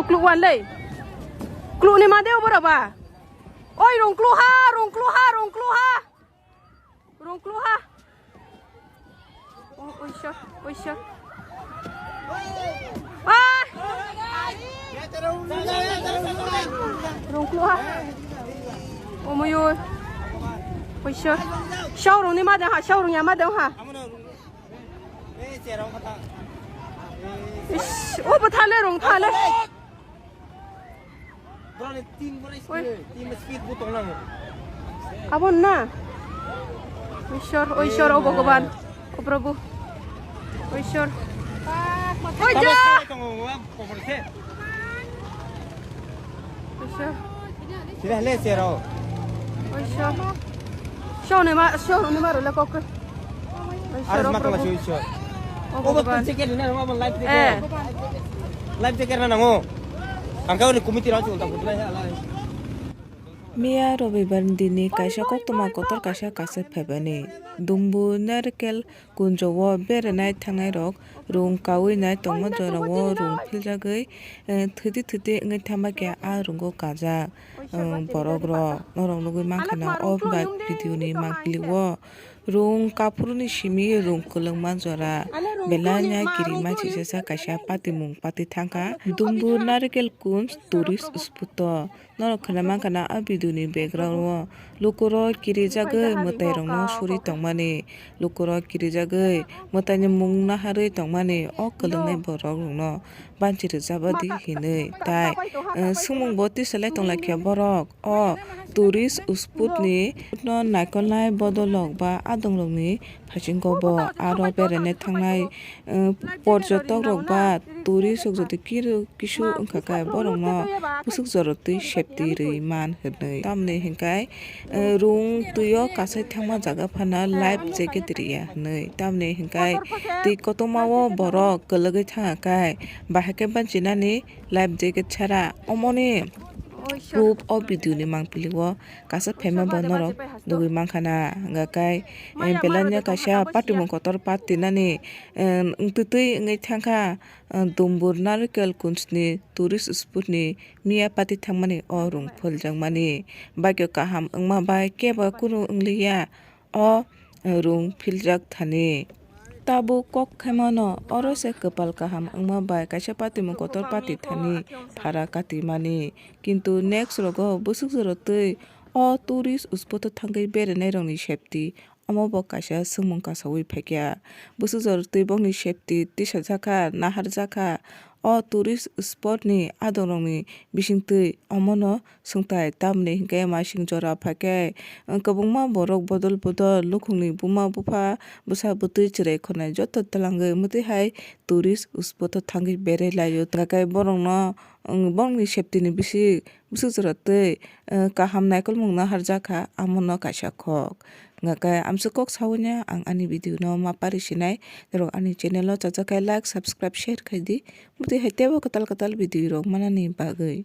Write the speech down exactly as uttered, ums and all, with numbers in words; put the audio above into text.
Kluk wan le. Kluk ni ma de obora ba. Oi, rong kluk ha, rong kluk ha, rong kluk ha. Rong kluk ha. Oh, oisor, oisor. Ah! Rong kluk ha. Omoyoi. Oisor. Shaurung ni ma de ha, shaurung ya ma de ha. Ish, o bo thale rong thale. Oi. Abon na. Ishwar, o Ishwar, o Bhagavan, o Prabhu, o Ishwar. Oi, ja! Oisor. Sida le sero. Oisor. Shonima, shonima role kok. Oisor, Aras o makala Prabhu. Oisor. O Obo Bhagavan. Jacket na, obo life jacket. Eh. Life jacket na nango. Angka uni committee rang chul ta budlai ha lai. Miya Robibar dini kaisa koktwma kotor kaisa kasak phaibani. Dumbu Narikel Kunjao berenai thangnairok rung kaui nai tongma jorao rung philjagwi, eh, thwidi thwidi wngwi thangma khe a rungo kajak, eh, borokrok. Norok nugwi mankha na o ba video ni mangpili o rung kaphuru ni simi rung kwlwngma jora belai no kirima chisajak kaisa patimung pati thangkha. Dumbu Narikel Kunj tourist spot o. Norok khna mankha na a video ni background o lukurok kirijagwi mwtairokno suri tongmani, lukurok kirijagwi mwtaini mung naharwi tongmani o kwlwngnai borokrokno banchi rwjabadi hinwi tai, eh, swngmung bo tisalai tonglaikha borok o tourist spot ni no naikolnai bodolrok ba adongrokni phaisingko bo aro beraina thangnai, eh, porjotok rok ba tourist rok jodi kiru kisu wngkha khe borokno bwswk jorotwi safety rwi man hwnwi. Tamni hwnkhe, eh, rung twio kasai thangma jaga phano life jacket riya hwnwi. Tamni hwnkhe twi kotorma o borok kwlwgwi thangkha khe bahai khe banchinani life jacket chara omoni proof o video ni mangpili o. Kasak phaima bo norok nugwi mankha na, hwnga khe, eh, belai no kaisa patimung kotor patinani, eh, wngtwtwi wngwi thangkha, eh, Dumbur Narikel Kunjni tourist spot ni miya pati thangmani o rung phuljakmani. Bagyo kaham wngma bai kebo kunu wngliya o rung philjak thani. Tabuk kok khaimano, oro se kwpal kaham wngma bai kaisa patimung kotor pati thani phara katimani. Kintu next rogo bwswk jorotwi o tourist spot o thangwi berainairokni safety, omo bo kaisa swngmung kasaui phaikha. Bwswk jorotwi bokni safety tisajakha, naharjakha. O tourist spot ni adongrokni bisingtwi omono swngtai, tamni hwnkhe masing jora phaikhe, kwbangma borok bodol bodol nukhungni buma bupha, bwsa bwtwi chwrai khwnai joto twlangwi mwtwi hai tourist spot o thangwi berai laio. Hwnkhe borokno, borokni safety ni bising bwswk jora twi, eh, kaham naikolmung naharjakha, amono kaisa kok. Hwnkhe amswk kok saui no ang ani video no ma pari sinai. Norok ani channel o chajakhe like, subscribe, share khai di. Bwtwi hai teibo kwtal kwtal video rok manani bagwi.